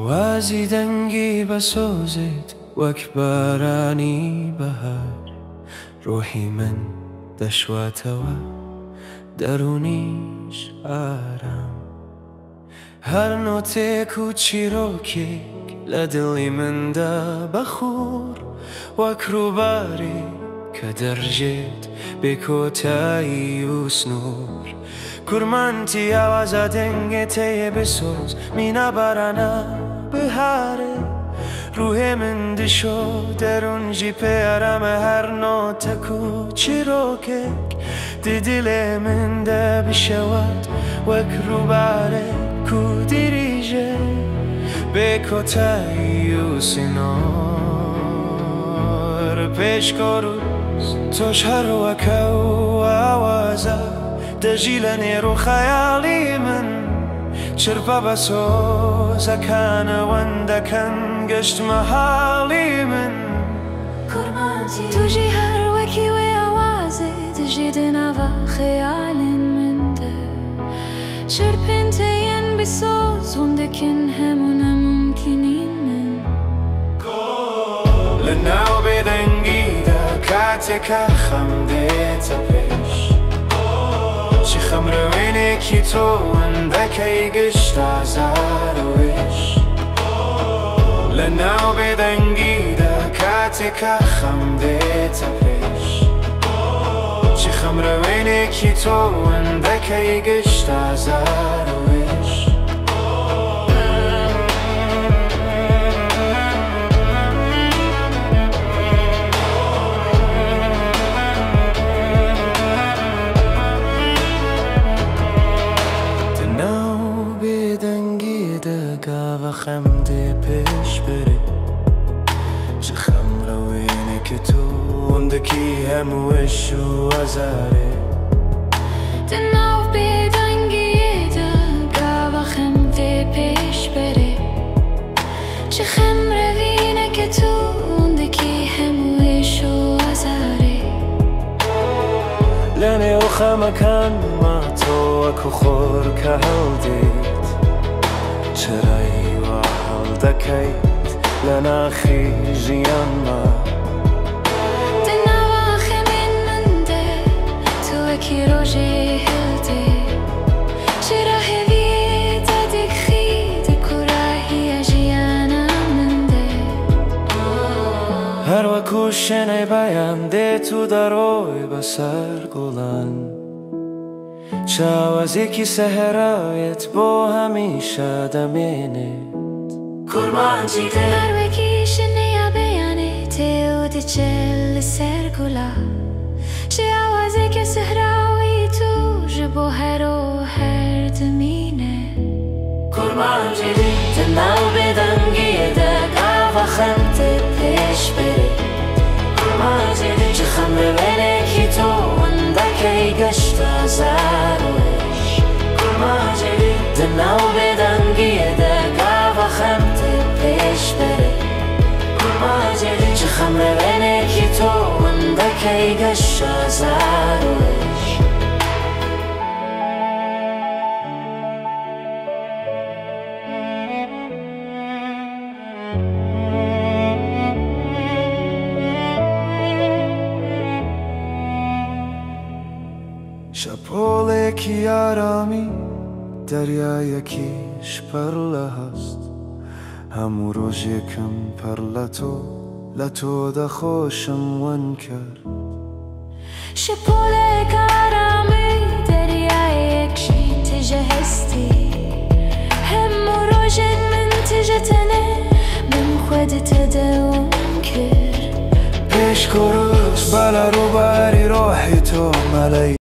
ئاوازی دەنگی بەسۆزێت وەک بارانی بەهار، ڕۆحی من دەشواتەوە دەروونیش ئارام. هەر نۆتێک و چیرۆکێک لە دڵی مندا بەخوڕ، وەک ڕووبارێک کە دەڕژێت بێ کۆتایی و سنوور. کورمانجی ئاوازا دەنگێ تەیێ بسۆز مینا بارانا بەهارێ، ڕوحێ من دشۆ دەروون ژی پێ ئارامە. هەر نۆتەک و چیرۆکێک د دلێ مندا بشەوات وەک ڕووبارێک و دریژێ بێ کۆتایی و سنوور. پێشکۆروز تۆش هەر وەکە و ئاوازە دەژی لە نێر و خەیاڵی من، چرپە بە سۆزەکانەوەن دەکەن گەشتمە حاڵی من. توژی هەر وەکی وێ ئاوازێ دژی دناوا خەیاڵên من de، چرپên teyên bi soz hûn dikin hemû nemumkinîn min. لە ناو بێدەنگیدا کاتێکە خەم دێتە پێش، چ خەمڕەوێنێکی تۆ وندەکەی گشت ئازار و وێش. لە ناو بێدەنگیدا کاتێکە خەم دێتە پێش، چ خەمڕەوێنێکی تۆ وندەکەی گشت ئازار و وێش. ناو بێدەنگیدا گاوە خەم دێ پێش بەرێ، چ خەمڕەوێنێکی تۆ وندەکی هەموو ئێش و ئازارێ. ناو بێدەنگیدا گاوە خەم دێ پێش بەرێ، چ خەمڕەوینێکە تۆ وندەکی هەموو ئێش و ئازارێ. لە نێو خەمەکانما تۆ وەکو خۆر کە هەڵدێت، چرای وا هەڵدەکەیت لە ناخی ژیانما. ناوا خەمên من de tu wekî rojê hildê، çira hêviyê te dixî di kûrahiya jiyana min de. هەر وەکو شێنەی بەیان دێت و دەڕۆی بەسەر گوڵان، چاوەزێکی سەهراوێت بۆ هەمیشە دەمێنێت. کورمانجی دێ هەر wekî şeneya beyanê tê û diçe li ser gula، çi awazeke sehrawî tu ji bo her û her dimîne. کورمانجی دێ di ناو بێدەنگیدا گاوە خەم تێ پێش بەرێ، کورمانجی دێ چ خەمڕەوێنێکی تۆ وندەکەی گەشت ئازار و ئێش. کورمانجی دێ di ناو بێدەنگیدا گاوە خەم تێ پێش بەرێ، کورمانجی دێ چ خەمڕەوێنێکی تۆ وندەکەی گەشت ئازار و ئێش. شەپۆڵێکی ئارامی دەریایەکیش پڕ لە هەست، هەموو ڕۆژێکم پڕ لە تۆ، لە تۆ دەخۆشم ون کرد. شەپۆلێک ئارامی دەریایەکشی تژە هەستی، هەموو ڕۆژێک من تژە تەنێ من خودت دەوم کرد. پێش کۆروس بە لە ڕووباری ڕۆحی تۆ مەلەی